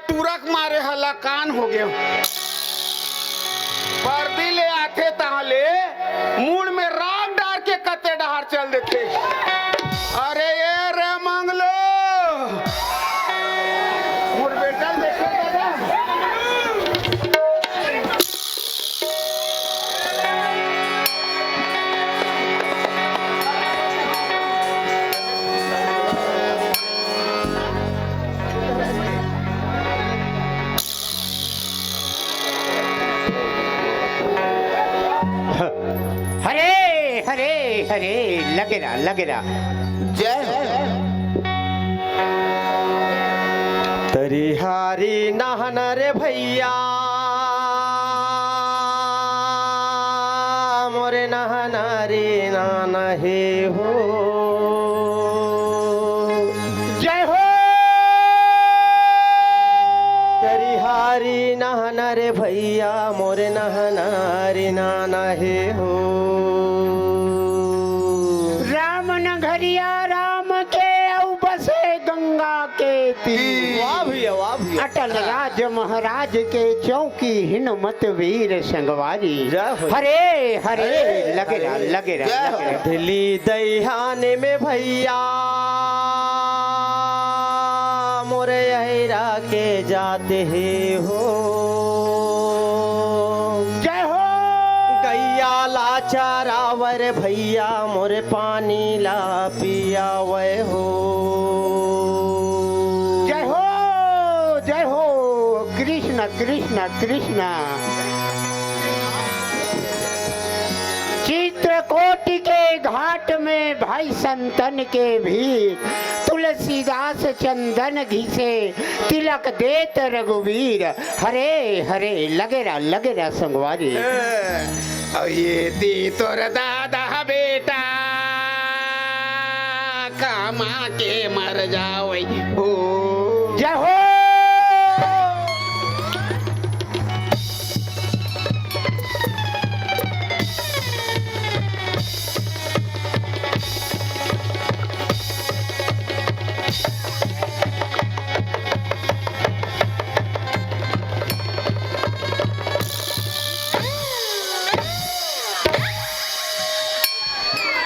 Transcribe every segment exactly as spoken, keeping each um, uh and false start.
टूरा के मारे हलाकान हो गेंव। परदी ले आथे तहाँ ले मुड़ में राख डार के कते डहार चल देथे। अरे ये रे मंगलू, मोर बेटा ल देखे दादा। हरे हरे हरे, लगे रहा, लगे रहा। जय हो। तरिहारी नहन रे भैया, मोरे नहन रे नान हे हो। जय हो। तरिहारी नहन रे भैया, मोरे नहन रे नान हे हो। राम नगरिया राम के अउ बसे गंगा के तीर। वाह भैया, वाह भैया। अटल राज महाराज के चौकी, हिन मत वीर संगवारी। जय हो। हरे हरे, हरे, लगे रहा, हरे। लगे रहा, जय हो। लगे रहा। दिल्ली दईहान में भैया, मोरे अहिरा के जात हे हो। जय हो। गैया ला चरावर भैया, मोरे पानी ला पियावे हो। जय हो, जय हो, कृष्ण, कृष्ण, कृष्ण। चित्रकूट के घाट में भाई संतन के भीर, तुलसीदास चंदन घिसे, तिलक देत रघुवीर। हरे हरे, लगे रहा, लगे रहा संगवारी। ए, अउ ये ती तोर दादा बेटा, कमा के मर जावई हो। जय हो।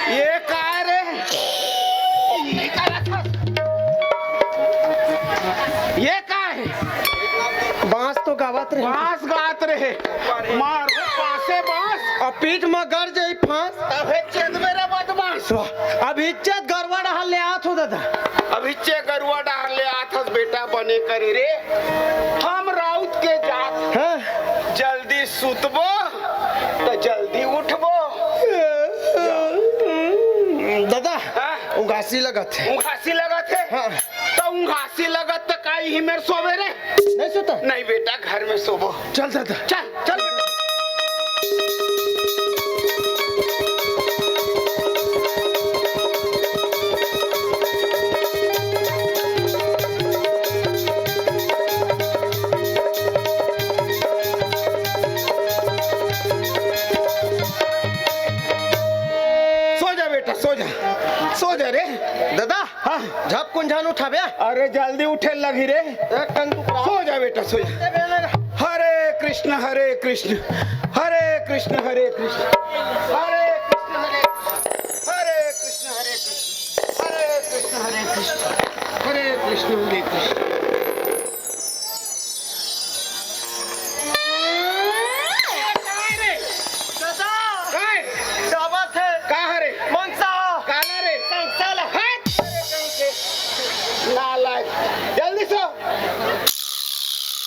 ये का रे? ये का हे? बांस तो गावत रहे। बांस गात रहे। मार पासे बांस। अउ पीठ म गड़ जाई फांस। अबे चेत मेरा बदमाश। अब इज्जत गरवा डहार ले आत हो दादा। अब इच्चे गरवा डहार ले आत हस बेटा, बने करे रे। हम राउत के जात। हाँ। जल्दी सुतबो त जल्दी उठबो। दादा, हाँ। उंघासी लगत हे। उंघासी लगत हे? हाँ। त उंघासी लगत त का इही मेर सोबे रे? नहीं सोता? नहीं बेटा, घर में सोबो। चल दादा। चल, चल बेटा। सो जा बेटा, सो जा, सो जा रे। दादा, हाँ। झपकुन झन उठाबे। अरे जल्दी उठे लगही रे। एक टन तू सो जा बेटा, सो जा। हरे कृष्ण, हरे कृष्ण, हरे कृष्ण, हरे कृष्ण, हरे कृष्ण, हरे कृष्ण, हरे कृष्ण, हरे कृष्ण, हरे कृष्ण, हरे कृष्ण, हरे कृष्ण। दादा! काय? दावत हे। का हरे? मनसा। काला रे? संसाला। हट! नालायक। जल्दी सो।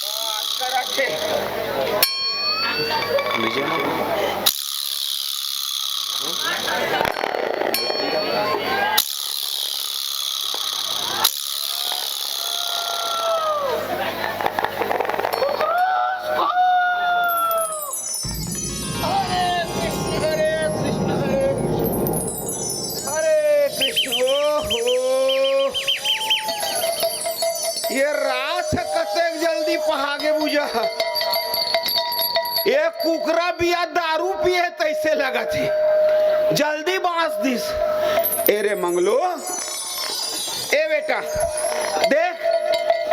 बात करत हे। हरे कृष्ण, हरे कृष्ण, हरे कृष्ण, हरे कृष्ण। ओहो, ये रात ह कतेक जल्दी पहागे बुझा। ये कुकरा बिया दारू पिए तइसे लगत हे, जल्दी बांस दिस। ए रे मंगलू, ए बेटा, देख,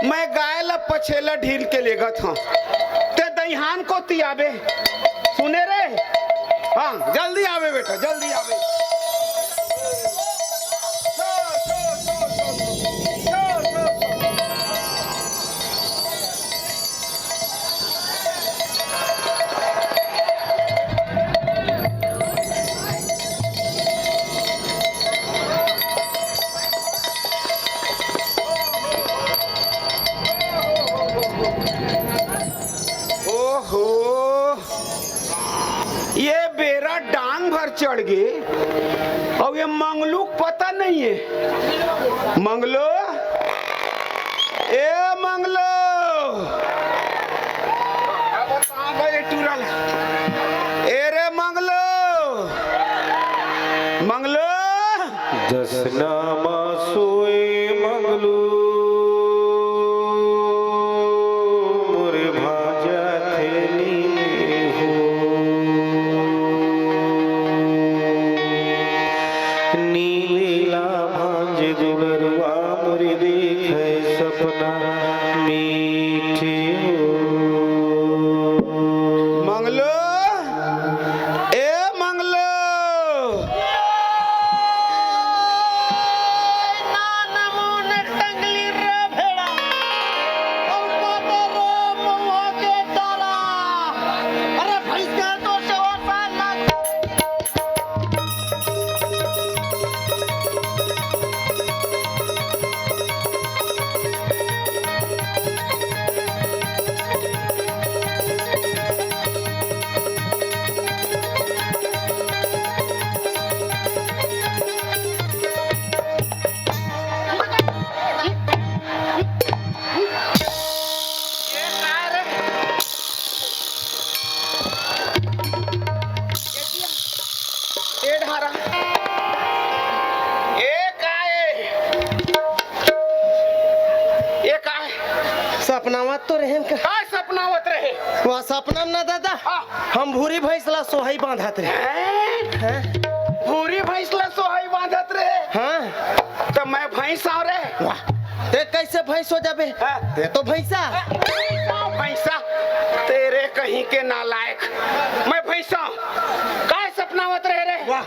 मैं गाय ला पछेला ढील के लेगत हंव। तें दइहान कोती आबे। सुने रे? हाँ, जल्दी आबे बेटा, जल्दी आबे। ओहो, ये बेरा डांग भर चढ़ गे, अउ ये मंगलू के पता नइ हे। मंगलू, ए मंगलू, ए रे मंगलू, मंगलू। जस नामा सोए मंगलू, मोर भांजा थे नींद हो। नींद ला भांज दुलरुआ, मोर देखे सपना मीठे हो। मंगलू, ए मंगलू। अरे भैंस का तो सेवा पाल लाग। ए ढारा, ए का ए? ए का ए? सपनावत तो रहेन का? का सपनावत रहे? वह सपना में ना दादा, हाँ। हम भूरी भैंस ला सोहई बांधत रहे। हैं? हैं? भूरी भैंस ला सोहई बांधत रहे? हाँ। त मैं भैंस हंव रे। वाह, ते कैसे भैंस हो जाबे? हाँ। ते तो भैंसा। भैंसा, भैंसा। तेरे कहीं के नालायक। मैं भैंसा हंव। काय सपनावत रहे रे? वाह।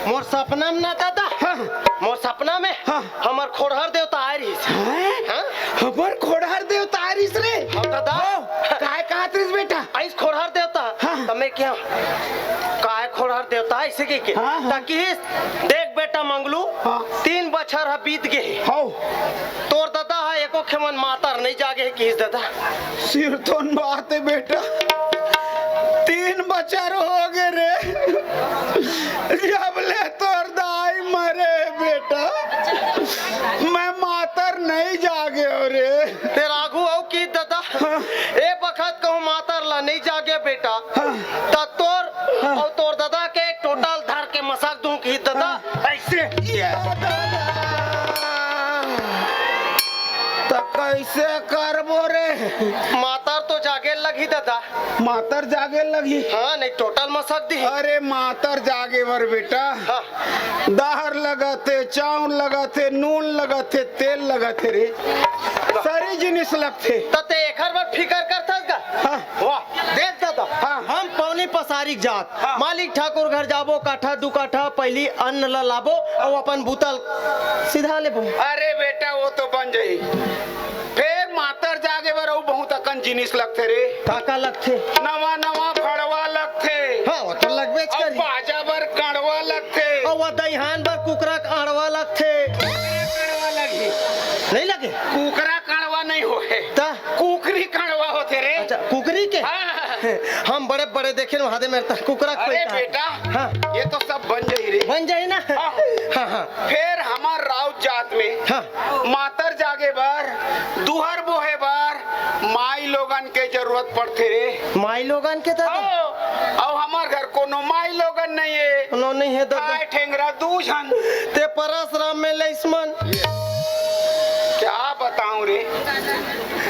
मोर सपना में ना दादा। हाँ। मोर सपना में हाँ। हमर खोड़हर देवता आय रहिस। हैं? हाँ? हमर खोड़हर देवता आय रहिस रे? हाँ दादा। हाँ। काय कहत रहिस बेटा? आइस खोड़हर देवता। हाँ। त मैं कहेंव, काय खोड़हर देवता, अइसे कहिके। हाँ, हाँ। त किहिस, देख बेटा मंगलू, हाँ। तीन बछर ह बीत गे हे। हौ। तोर ददा ह एको खेमन मातर नइ जागे हे किहिस ददा। सिरतोन बात हे बेटा, तीन बछर हो गे रे, जब ले तोर दाई मरे बेटा, मैं मातर नइ जागे हंव रे। तेर आघू अउ किहिस ददा, हाँ। ए बखत कहूं मातर ला नइ जागे बेटा, हाँ। त तोर हाँ। अउ तोर ददा के टोटल धर के मसक दूं किहिस ददा। हाँ। अइसे। ये ददा। त कइसे करबो रे? मातर तो जागे लगही ददा। मातर जागे लगही? हाँ, नहीं टोटल मसक दिही। अरे मातर जागे बर बेटा। हाँ। दार लगत हे, चाउर लगत हे, नून लगत हे, तेल लगत हे रे। सरी जिनिस लगथे। त ते एखर बर फिकर करथस गा? हाँ। वाह, देख ददा, हाँ। हम पौनी पसारी के जात, हाँ। मालिक ठाकुर घर जाबो, काठा दू काठा पहिली अन्न ल लाबो, अउ अपन बूता ल सिधा लेबो। अरे बेटा, वो तो बन जाही। फेर मातर जागे बर अउ बहुत अकन जिनिस लगथे रे। का का लगथे? नवा नवा फड़वा लगथे। हाँ, वो तो लगबेच अउ करही। बाजा बर कड़वा लगथे। अउ वो दइहान बर कुकरा कड़वा लगथे। कड़वा लगही। नहीं लगे? कुकरा कड़वा नहीं होय। त? कुकरी कड़वा होथे रे। अच्छा, कुकरी के? हाँ। हम बड़े बड़े देखे न वहां दे मेरे तक कुकरा अरे कोई का। बेटा, हाँ। ये तो सब बन जाही रे। बन जाही ना? हाँ। हाँ, हाँ। फेर हमर राउत जात में हाँ। मातर जागे बर, दुहर बोहे बर माई लोगन के जरूरत पड़थे रे। माई लोगन के त? हाँ। अउ हमर घर कोनो माई लोगन नहीं हे। कोनो नहीं हे ददा। आय ठेंगरा दू झन। ते परसराम में लइसमन। क्या बताऊं रे,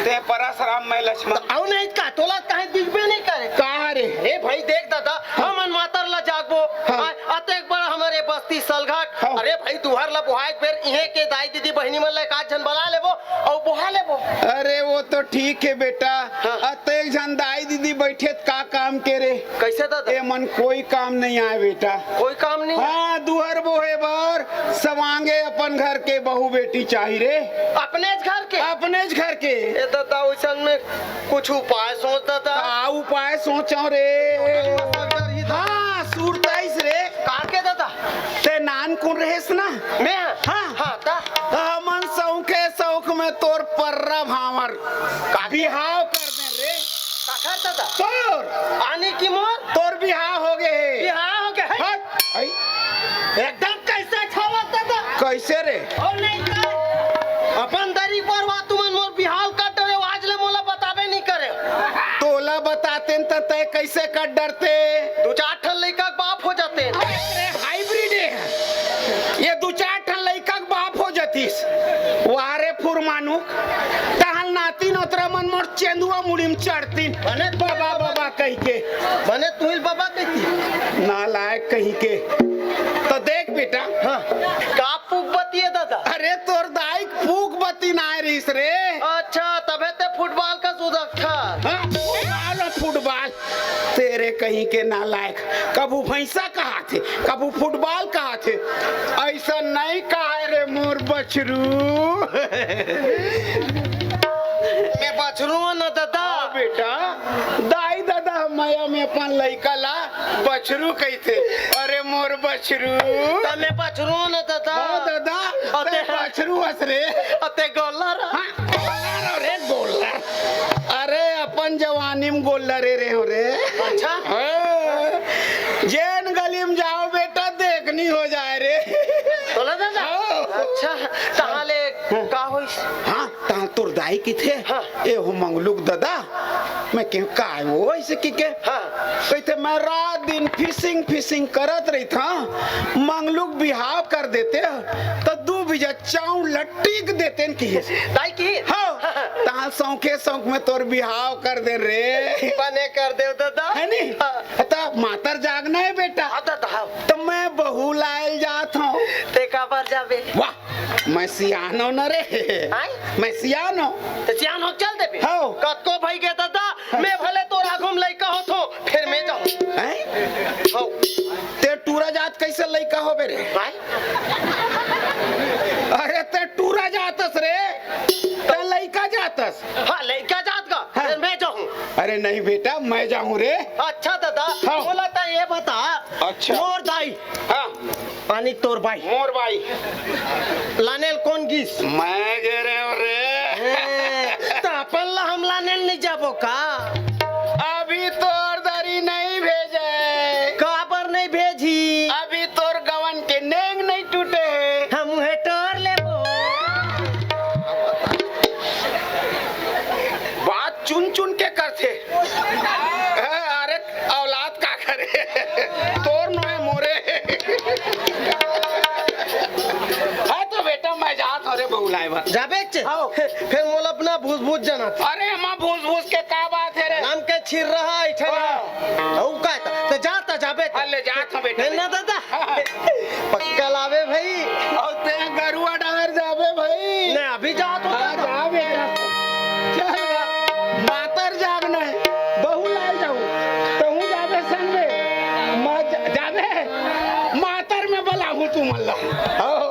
ते परसराम में लक्ष्मण। अउ नहीं का, तोला काहे दिखबे नहीं करे? कहाँ रे? अरे भाई देख ददा, हमन मातर ला जागबो। हाँ। आ, अतेक बड़ा हमर बस्ती सलघट। हाँ। अरे भाई, तुहर ला बोहाय के बेर इहें के दाई दीदी बहिनी मन ला एकाध झन बला लेबो अउ बोहा लेबो। अरे वो तो ठीक हे बेटा, हाँ। अतेक झन दाई दीदी बइठे त का काम के रे? कइसे दादा? ए मन कोई काम नइ आय बेटा। कोई काम नइ आय? हाँ, तुहर बोहे बर सवांगे अपन घर के बहू बेटी चाही रे। अपनेच घर के? अपनेच घर के। ए दादा, ओइसन में कुछ उपाय सोच दादा। का उपाय सोचव रे? हाँ, सुरताइस रे। का के दादा? ते नानकुन रहेस ना? मैं? हाँ। हाँ, त? हमन सौंखे सौंख में तोर पर्रा भांवर का? बिहाव कर देन रे। काखर दादा? तोर। आनी कि मोर? तोर बिहाव हो गे हे। बिहाव हो गे हे? हट। आई। एकदम कइसे छावत दादा? कइसे रे? अउ नहीं त अपन दरी पर वा तुमन मोर बिहाव कर डरेव, आज ले मोला बताबे नइ करेव। तोला बतातेन त तैं कइसे कर डरते? दू चार ठन लइका के बाप हो जातेन। अरे हाइब्रिड हे। ये दू चार ठन लइका के बाप हो जातिस। वाह रे फुरमानुक, तहन नाती नोतरा मन मोर चेंदुआ मुड़ी में चढ़तिन। बने बाबा, बाबा कहिके। बने तुहिल बाबा कहिके। नालायक कहिके। त देख बेटा। हाँ। का फूक बतिए दादा? अरे तोर दाई के फूक बतिन आय रहिस रे। अच्छा, तभे ते फुटबॉल कस उदकथा। हाँ, फुटबॉल, फुटबॉल। तेरे कहीं के नालायक, कभू भैंसा कहाथे, कभू फुटबॉल कहाथे। अइसन नइ कहय रे मोर बछरू। मैं बछरू हंव ना दादा। हाँ बेटा, दाई ददा मया में अपन लइका ला बछरू कहिथे। अरे मोर बछरू। त मैं बछरू हंव ना दादा। हाँ दादा, अते तैं बछरू हस रे। अते गोल्लर। हाँ, गोल्लर रे, गोल्लर। अरे, अपन जवानी में गोल्लरे रेहेंव रे। अच्छा। हाँ। जेन गली में जाव बेटा, देखनी हो जाय रे। तोला दादा? हाँ। अच्छा, तहां ले का होइस? हाँ, तहां तोर दाई कहिथे, हाँ। ए हो मंगलू के ददा, मैं कहेंव, "काय हो?" अइसे कहिके। हाँ। कहिथे, "मैं रात दिन fishing, fishing करत रहिथंव, मंगलू के बिहाव कर देते, त दू बीजा चाउर ल टीक देतेन," कहिस। दाई कहिस? हाँ। तहां सौंखे सौंख में तोर बिहाव कर देन रे। बने कर देव ददा। हे नी? हाँ। त मातर जागना हे बेटा। हाँ ददा, हाँ। त मैं बहू लाय ल जात हंव। तैं काबर जाबे? वाह, मैं सियान हंव न रे। आय? मैं सियान हंव। त सियान हो चल देबे। हाँ। कतको भई गे ददा, मैं भले तोर आघू में लइका होथंव, फेर मैं जाहूं। हैं? हव। तैं टूरा जात कइसे लइका होबे रे? हैं? अरे तैं टूरा जात हस रे, तैं लइका जात हस। हाँ, लइका जात का, हाँ। फेर मैं जाहूं। अरे नहीं बेटा, मैं जाहूं रे। अच्छा ददा, हाँ। मोला त ये बता, अच्छा। मोर दाई, हाँ। आनी तोर बाई। मोर बाई। लाने ल कोन गिस? मैं गे रेहेंव रे। हैं, त अपन ला हम लाने ल नइ जाबो का? अभी तोर दरी नइ भेजे। काबर नइ भेजही? अभी तोर गवन के नेंग नइ टूटे हे। हम उहें टोर लेबो। बात चुन चुन के करथे। हैं, अरे औलाद का करे? तोर नोहे मोरे। हाँ तो बेटा, मैं जात हंव रे बहू लाय बर। जाबे च? हाँ। फेर मोला अपना भूस भूस जानत। अरे, एमा भूस भूस के का बात हे रे? नाम के छिर्रा हे, अइठन। हाँ। अउ का त, त जा त जाबे त। हाँ, ले जात हंव बेटा। हे ना दादा? हाँ। पक्का लाबे भई। अउ तैं गरुवा डहर जाबे भई। नहीं, अभी जात हंव हाँ, दादा। जा बेटा। चल गा। मातर जागना हे, बहू लाय ल जाहूं, तहूं जाबे संग में, मैं जा-, जाबे, मातर में बलाहूं तुमन ला। हो।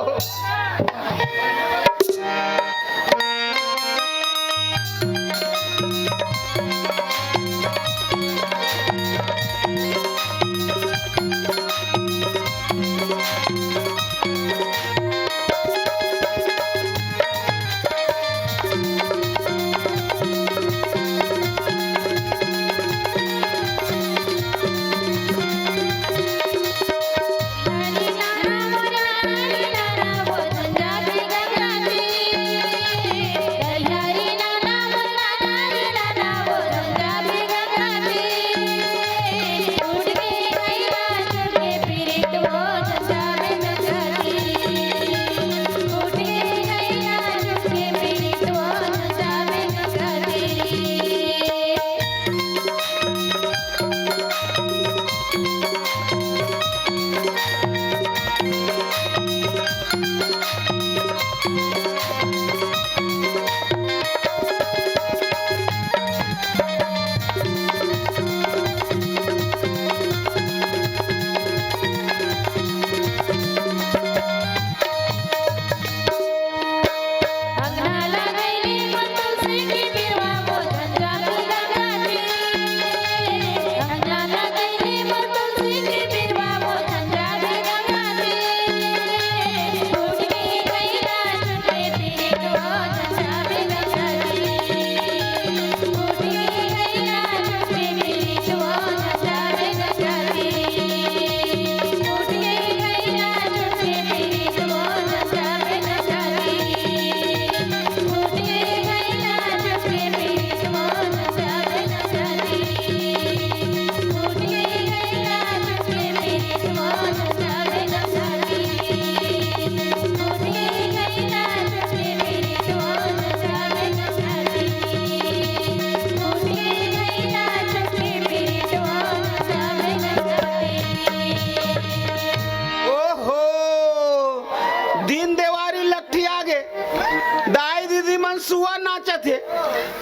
सुआ नाचत हे,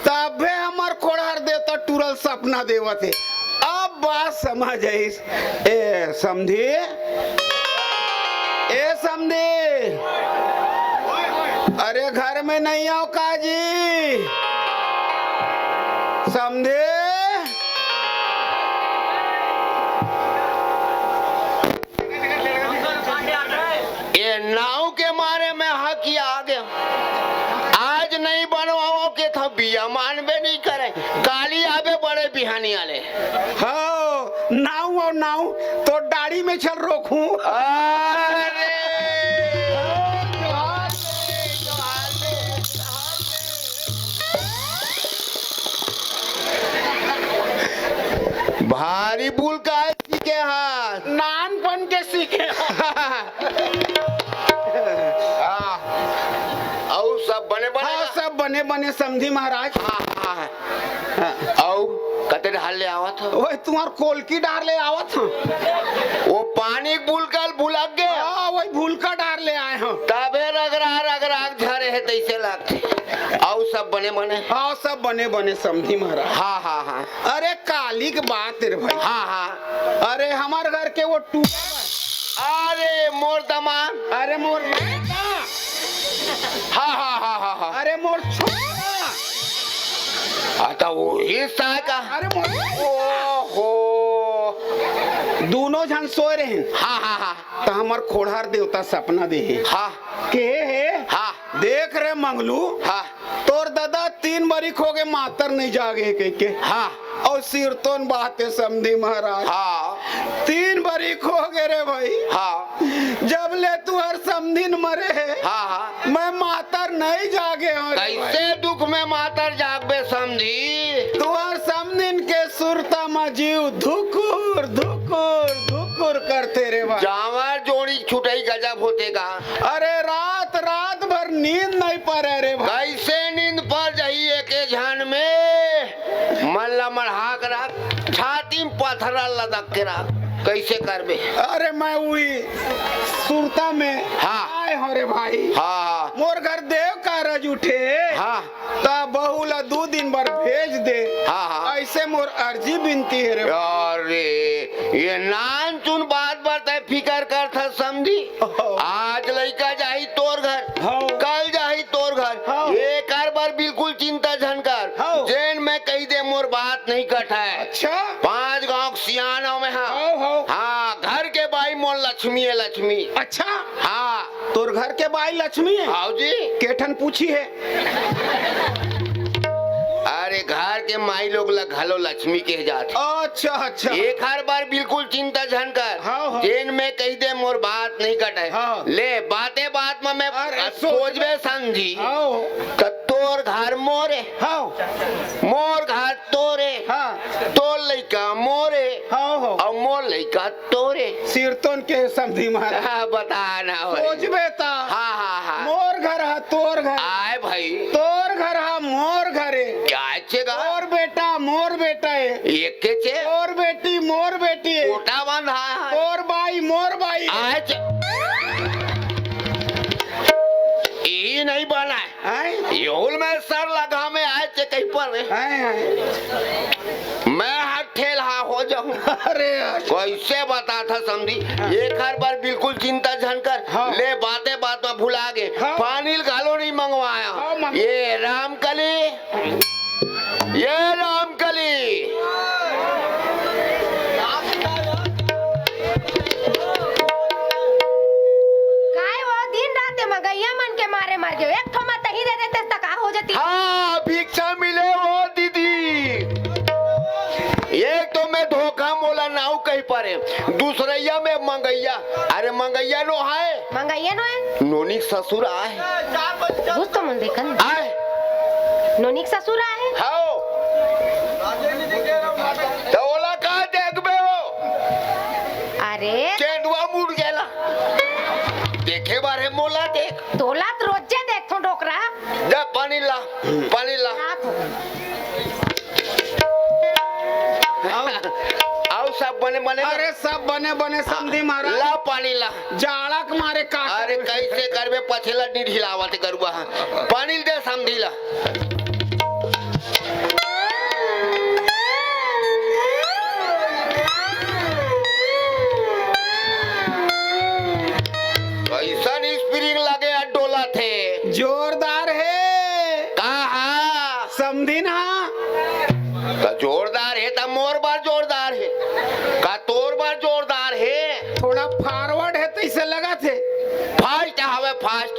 तभे हमर खोड़हर देवता टूरा ल सपना देवत हे। अब बात समझ आइस। ए समधी, ए समधी, अरे घर में नहीं आव का जी? समधी, ये नाव के मारे में हकिया आ गया। आज नहीं बनवाओ के था बिया मानबे नहीं करे। काली आबे बड़े बिहानी वाले। हाँ, नाव और नाव तो डाड़ी में चल रोकूं। अरे। भारी बुल का सीखे हा? नानपन के सीखे हा। हाँ। अउ सब बने बने हाँ, ना? सब बने बने समधी महाराज। हाँ, हाँ, हाँ। हाँ। अउ कते डहार ले आवत हो? ओए, तुम्हार कोलकी डहार ले आवत हो। वो पानी बुलकल भुलक गए। हाँ, वही भुलका डहार ले आए हो। तबे रगरा रगरा झरे है, तैसे लगते। अउ सब बने बने? हाँ, सब बने बने समधी महाराज। हाँ, हाँ, हाँ। अरे काली के बात रे भाई। हाँ, हाँ। अरे हमार घर के वो टूटा बा। अरे मोर दमाद। अरे मोर बेटा। हाँ, हाँ, हाँ, हाँ, हाँ। अरे मोर छोरा। आ, तो वो हिस्सा का। अरे मोर ओहो। दोनों झन सोए रहे। हाँ, हाँ, हाँ। तो हमार खोड़हर देवता सपना दे हे। हाँ। के हे? हाँ। देख रे मंगलू। हाँ। तोर दादा तीन बरिख होगे मातर नहीं जागे कहिके। हाँ। अउ सिरतोन बात हे समधी महाराज। हाँ। तीन बरिख होगे रे भाई। हाँ। जब ले तुहर समधिन मरे हे, हाँ, हाँ। मैं मातर नहीं जागे हूँ रे भाई। कैसे दुख में मातर जागबे समधी? तुहर समधिन के सुरता म जीव धुकुर, धुकुर, धुकुर करथे रे भाई। जांवर जोड़ी छुटई गजब होथे गा। अरे रात, रात भर नींद नहीं परे रे भाई। कैसे नींद पर जाही एके झन में? मन ला मढ़ा के रख, छाती में पथरा लदक के रख, कैसे करबे? अरे मैं उही सुरता में हाँ। आए हूँ रे भाई। हाँ, हाँ। मोर घर देव कारज उठे। हाँ। त बहू ला दू दिन बर भेज दे। हाँ, हाँ। ऐसे मोर अर्जी बिनती हे रे। अरे, ये नानचुन बात बर तैं फिकर करथस समधी। हाँ। आज लइका जाही तोर घर, हाँ। कल जाही तोर घर। हाँ। एकर बर बिल्कुल चिंता झन कर। हाँ। जेन मैं कहि दे मोर बात नहीं कटय। अच्छा। पांच गांव के सियान हंव मैं हा। हाँ, हाँ। हाँ, घर के बाई मोर लक्ष्मी हे, लक्ष्मी। अच्छा। हाँ। तोर घर के बाई लक्ष्मी हे? हाव जी। के ठन पूछी हे? अरे घर के माई लोग ला घलो लक्ष्मी कहे जाथे। अच्छा, अच्छा। एखर बर बिल्कुल चिंता झन कर। हाँ, हाँ। जेन मैं कहि दे मोर बात नहीं कटय। हाँ। ले बाते बात म मैं अरे, सोच सोचबे समधी। हाँ। त तोर घर मोरे। हाँ। मोर घर तोरे। हाँ। तोर लइका मोरे। हाँ, हो। अउ मोर लइका तोरे। सिरतोन के समधी महाराज। हाँ, बता ना भाई। सोचबे त। हाँ, हाँ, हाँ। मोर घर ह तोर घर। आय भाई। तोर घर ह मोर घर हे। आय छे गा। तोर बेटा मोर बेटा हे। एके छे। तोर बेटी मोर बेटी हे। कोटा बांधा है। तोर बाई मोर बाई हे। आय छे। ई नहीं बना है। आय। योल में सर लगा में आय छे कहीं पर। आय, आय। मैं हर ठेल हा हो जाऊं। अरे यार। कैसे बताथा समधी? हाँ। एखर बर बिल्कुल चिंता झन कर। हाँ। ले बाते बात में भुला गे। हाँ। पानी ल घलो नहीं मंगवाया। हाँ, मंग- ये रामकली, ये रामकली। काय वो दिन रात ये मंगइया मन के मारे मर गयो। एक ठो मत ही दे देते त का हो जाती? हाँ, भिक्षा मिले वो दीदी। एक तो मैं धोखा मोला नाव कहि परे, दूसरैया में मंगैया। अरे मंगैया नो है? मंगैया नो है? नोनी के ससुर आय। बुझ तो मन देखन। आय। नोनी के ससुर आय? हाओ। त ओला का देखबे हो? अरे। चेंडुआ मुड़ गेला। देखे बारे मोला देख। तोला त रोजे देखथो डोकरा। जा पानी ला, पानी ला। हाथ हो। आओ, आओ सब बने बने। अरे सब बने बने समधी महाराज। ला पानी ला। जाड़ा के मारे का अरे करबे? कइसे करबे, पछेला नी ढिलावत हे गरुवा ह। पानी दे समधी ला। कइसन spring लगे हे, डोलत हे। जोरदार हे। का हा? समधिन हा। त जोरदार हे, त मोर बर जोरदार हे। का तोर बर जोरदार हे? थोड़ा forward हे, तइसे लगत हे। Fast हवे, fast।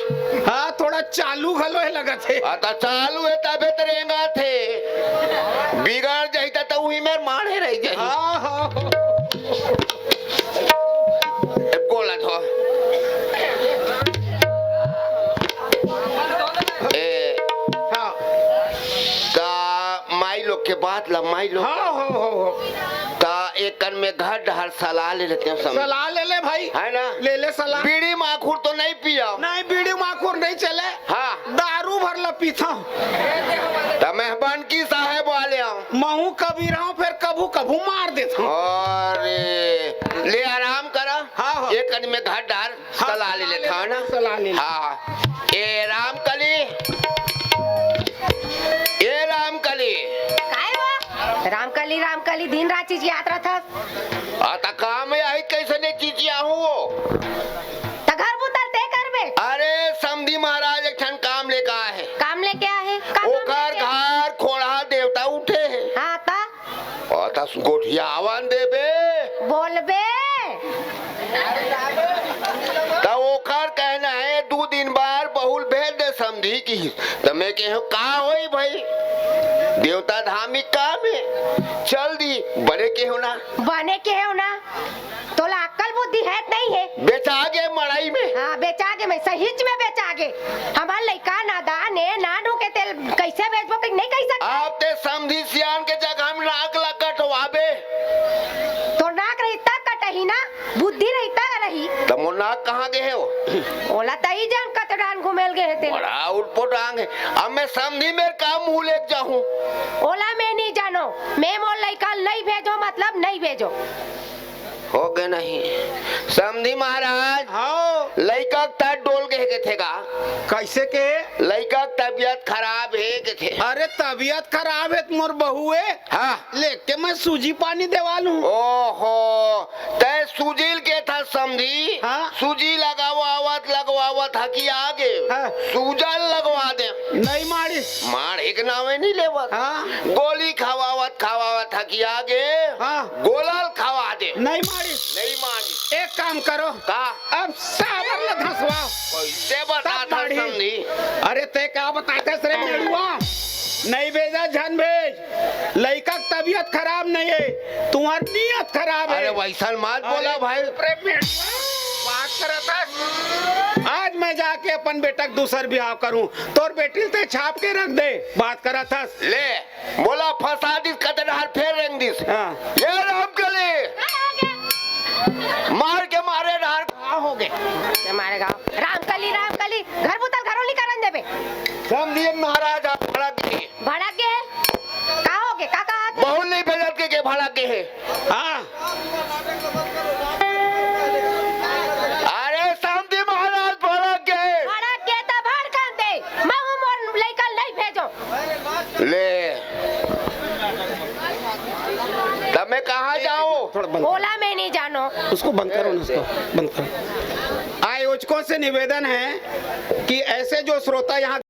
हाँ, थोड़ा चालू घलो हे लगत हे। हाँ, त चालू हे, तभे त रेंगत हे। बिगड़ जाही, त, त उही मेर माढ़े रह जाही। हाँ, हाँ। ए, बोलत हो। ए, हाँ। त माई लोग के बात ला, माई लोग हाँ, के। हो, हो, हो। त एक कन में घर डहर सलाह ले लेते हैं, समधी। सलाह ले ले भाई। है ना? ले ले सलाह। बीड़ी माखुर तो नहीं पिया। नहीं, बीड़ी माखुर नहीं चले। हाँ। दारू भर ला पीथंव। त मैं बनकी साहेब वाले हूँ। महूँ कबीर हूँ, फेर कभू कभू मार देथंव। अरे, ले आराम करा। हाँ, हाँ। एक कन में घर डहर हाँ, सलाह ले लेथंव ना। सलाह ले ले। हाँ, हाँ। ए रामकली, ए रामकली। काय हो? रामकली, रामकली, दिन रात चिचियात रथस। आ, त काम में आई, कइसने चिचियाहूँ वो? त घर बुता ल तैं करबे। अरे, समधी महाराज एक ठन काम लेके आए हे। काम लेके आए हे? का काम ओकर लेके आए? घर खोड़हा देवता उठे हे। हाँ, त? आ, त गोठियावन देबे। बोलबे। त ओकर कहना हे, दू दिन बर बहू ल भेज दे समधी किहिस। त मैं केहेंव, का होही भई? देवता धाम ही काम हे। चल दी, बने केहेंव ना। बने केहेंव ना। तोला अक्कल बुद्धि हे त नहीं हे? बेचा गे मड़ई में। हाँ, बेचा गे मैं, सहीच में बेचा गे। हमर लइका नादान हे, नानू के तेल कइसे भेजबो कि नहीं कहि सकत? अब तैं समधी सियान के जगह में नाक ला कटवाबे। तोर नाक रही त कटही ना, बुद्धि रही त रही। त मोर नाक कहाँ गे हे वो? ओला तही जान कत डान घुमेल गे हे तेल। बड़ा उटपटांग हे। अब मैं समधी मेर का मुँह लेके जाहूँ? ओला मैं नहीं जानों, मैं मोर लइका ल नहीं भेजों, मतलब नहीं भेजों। हो गे नहीं। समधी महाराज, हाँ। लइका के तड़ डोल गे हे कथे गा। कइसे के? लइका के तबियत खराब हे कथे। अरे तबियत खराब हे त मोर बहू हे। हाँ। लेके मैं सूजी पानी देवा लूँ। ओहो, तैं सूजी ल केथस समधी। हाँ। सूजी लगवावत लगवावत हकिया गे। हाँ। सूजन लगवा दे। नहीं माड़िस। माड़े के नावे नहीं लेवत। हाँ। गोली खवावत खवावत हकिया गे। हाँ। गोला ल खवा दे। नहीं माड़िस। नहीं माड़िस। एक काम करो। का? अब साबर ल धसवाओ। कइसे बताथस समधी? अरे तैं का बताथस रे मेड़ुआ? नहीं भेजा, झन भेज। लइका के तबियत खराब नहीं हे, तुम्हर नियत खराब हे। अरे वइसन मत बोला भाई। अरे मेड़ुआ, बात करत हस। आज मैं जाके अपन बेटा के दूसर बिहाव करूँ, तोर बेटी ल तैं छाप के रख दे। बात करत हस। ले, मोला फंसा दिस, कते डहर फेर रेंग दिस। हाँ। ए रामकली, मार के मारे डहर का हो गे? के मारे गा? रामकली, रामकली, घर बुता ल घरो नहीं करन देबे। समधी महाराज, आप भड़क गे। भड़क गे? का हो गे? का कहा? बहू ल नहीं भेजत के, के भड़क गे हे? हाँ। अरे समधी महाराज भड़क गे। भड़क गे त भड़कन दे। महूँ मोर लइका ल नहीं भेजों। ले। त मैं कहाँ जाऊँ? थोड़ा बंद करो। ओला मैं नहीं जानों। उसको बंद करो ना, उसको बंद करो। आयोजकों से निवेदन है कि ऐसे जो श्रोता यहाँ